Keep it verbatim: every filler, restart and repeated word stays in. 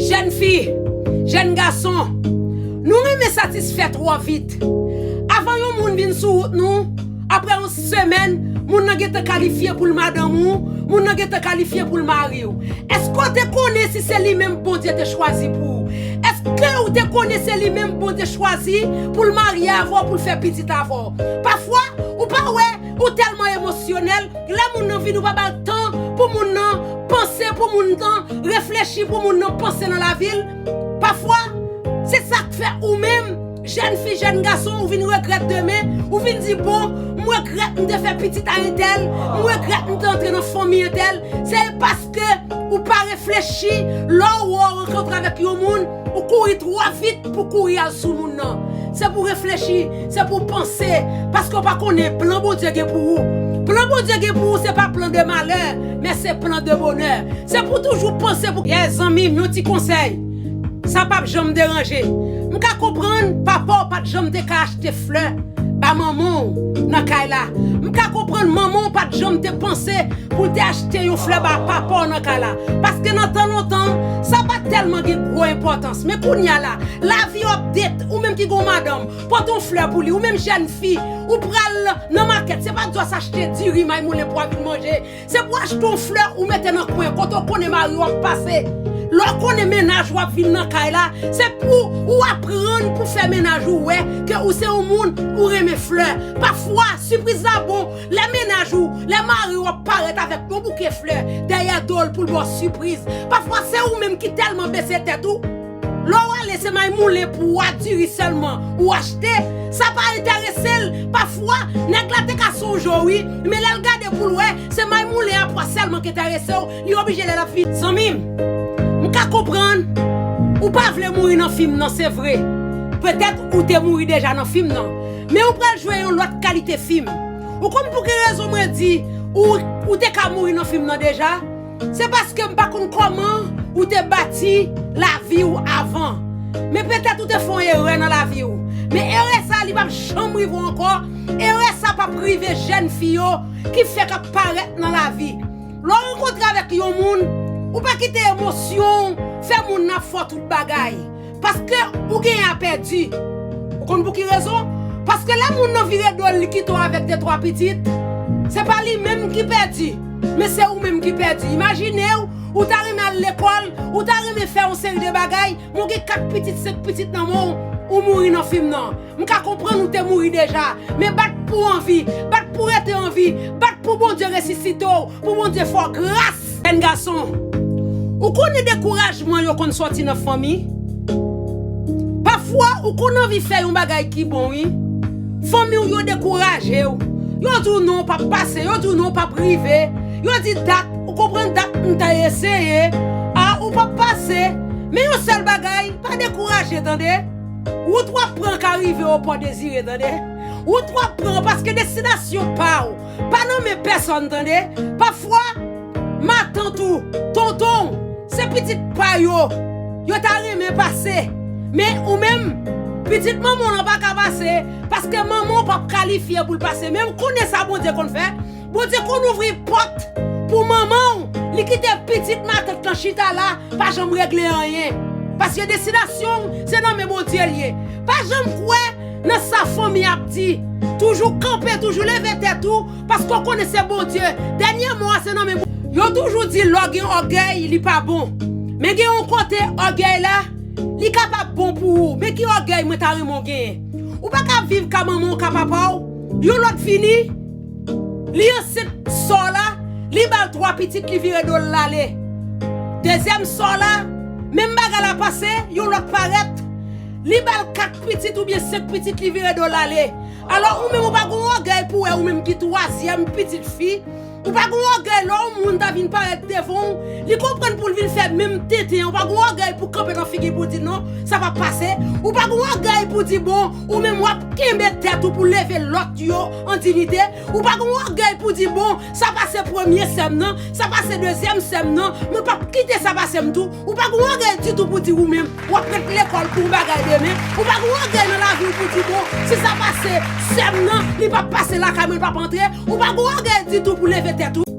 Jèn fi, jèn gason, nou renmen satisfè twò vit. Avan yon moun vin sou wout nou, apre yon semèn, moun nan gentan kalifye pou l madanm ou, moun nan gentan kalifye pou l mari w. Èske w te konnen si se li menm Bondye te chwazi pou ou? Èske w te konnen se li menm Bondye chwazi pou l marye avè w, pou l fè pitit avè w? Pafwa, ou pa wè, ou tèlman emosyonèl, lè moun nan vini, ou pa ba l tan pou moun nan panse, pou moun nan reflechi, pou moun nan panse nan lavi l. Pafwa, se sa k fè ou menm, jèn fi, jèn gason, ou vin regrèt demen, ou vin di, "Bon, m regrèt m te fè pitit a entèl, m regrèt m te antre nan fanmi entèl." Se paske ou pa reflechi, lè w wè w rankontre avèk yon moun, ou kouri twò vit pou kouri al sou moun nan. Se pou reflechi, se pou panse, paske w pa konnen plan Bondye gen pou ou. Plan Bondye gen pou ou, se pa plan de malè, men se plan de bonè. Se pou toujou panse pou, yè, zanmi m, yon ti konsèy. Sa p ap janm deranje. M ka konprann papa w pa t janm te ka achte flè ba manman w nan kay la. M ka konprann manman w pa t janm te panse pou l te achte yon flè ba papa w nan kay la. Paske nan tan lontan, sa pa t tèlman gen gwo enpòtans. Men kounye a la, lavi update, ou menm ki gon madanm, pote yon flè pou li, ou menm jèn fi, ou pral nan makèt, se pa just achte diri, may moulen, pwa vin manje. Se pou achte yon flè ou mete nan kwen kote w konnen mari w ap pase. Lè w konnen mennaj ou ap vin nan kay la, se pou ou aprann pou fè mennaj ou wè ke ou se yon moun ou renmen flè. Pafwa, sipriz la bon, lè mennaj ou, lè mari w ap parèt avèk yon bouke flè dèyè do l pou l ba w sipriz. Pafwa, se ou menm ki tèlman bese tèt ou. Lè w ale, se may moulen, pwa, diri sèlman ou achte. Sa pa enterese l. Pafwa, nèg la te ka sonje w, wi, men lè l gade pou l wè, se may moulen a, pwa sèlman ki enterese w, li oblije lè l ap vini. Zanmi m, m ka konprann ou pa vle mouri nan fim nan, se vre. Petèt ou te mouri deja nan fim nan, men ou pral jwe yon lòt kalite fim. Ou konn pou ki rezon mwen di ou, ou te ka mouri nan fim nan deja? Se paske m pa konn kòman ou te bati lavi w avan. Men petèt ou te fè yon erè nan lavi w. Men erè sa, li p ap janm rive w ankò. Erè sa p ap rive jèn fi yo ki fèk ap parèt nan lavi. Lè w rankontre avèk yon moun, ou pa kite emosyon w fè moun nan fè w tout bagay. Paske ou genyen a pèdi. Ou konn pou ki rezon? Paske lè moun nan vire do l, li kite w avèk de twa pitit, se pa li menm ki pèdi, men se ou menm ki pèdi. Imajine w, ou ta renmen al lekòl, ou ta renmen fè yon seri de bagay, men w gen kat pitit, senk pitit nan men w, ou mouri nan fim nan. M ka konprann ou te mouri deja, men bat pou anvi, bat pou rete anvi, bat pou Bondye resisite w, pou Bondye fè w gras. Jèn gason, ou konnen dekourajman yo konn sòti nan fanmi? Pafwa, ou konn anvi fè yon bagay ki bon, wi. Fanmi w yo dekouraje w. Yo di w non, w p ap pase. Yo di w non, w p ap rive. Yo di dat, ou konprann dat, m ta eseye. A, ou p ap pase. Men yon sèl bagay, pa dekouraje, tande. Wout w ap pran ka rive w Pò Dezire, tande. Wout w ap pran, paske destinasyon pa w pa nan men pèsòn, tande. Pafwa, matant ou, tonton w, se pitit pa yo, yo ta renmen pase. Men ou menm, pitit manman w lan pa ka pase, paske manman w p ap kalifye pou l pase. Men w konnen sa Bondye konn fè? Bondye konn ouvri pòt pou manman w, li kite pitit matant lan chita la, pa janm regle anyen. Paske destinasyon w, se nan men Bondye l ye. Pa janm kwè nan sa fanmi ap di. Toujou kanpe, toujou leve tèt ou, paske w konnen se Bondye. Dènye mo a, se nan men Bondye. Yo toujou di lè w gen ògèy, li pa bon. Men gen yon kote ògèy la, li kapab bon pou ou. Men ki ògèy mwen ta renmen w genyen? Ou pa ka viv ka manman w, ka papa w. Yon lòt vini, li ansent sò la, li ba l twa pitit, li vire do l, l ale. Dezyèm sò la, menm bagay la pase, yon lòt parèt, li ba l kat pitit oubyen senk pitit, li vire do l, l ale. Alò, ou menm, ou pa gon ògèy pou wè ou menm ki twazyèm pitit fi. Ou pa gon ògèy lè yon moun ta vin parèt devan w, li konprann pou l vin fè menm tenten an. Ou pa gon ògèy pou kanpe nan figi pou di non, sa p ap pase. Ou pa gon ògèy pou di bon, ou menm w ap kenbe tèt ou pou leve lòt yo an diyite. Ou pa gon ògèy pou di bon, sa pase premye sè m nan, sa pase dezyèm sè m nan, mwen p ap kite sa pase m tou. Ou pa gon ògèy ditou pou di ou menm, w ap ret lekòl pou yon bagay demen. Ou pa gon ògèy nan lavi w pou di bon, si sa pase sè m nan, li p ap pase lakay mwen, l p ap antre. Ou pa gon ògèy ditou pou leve tèt ou.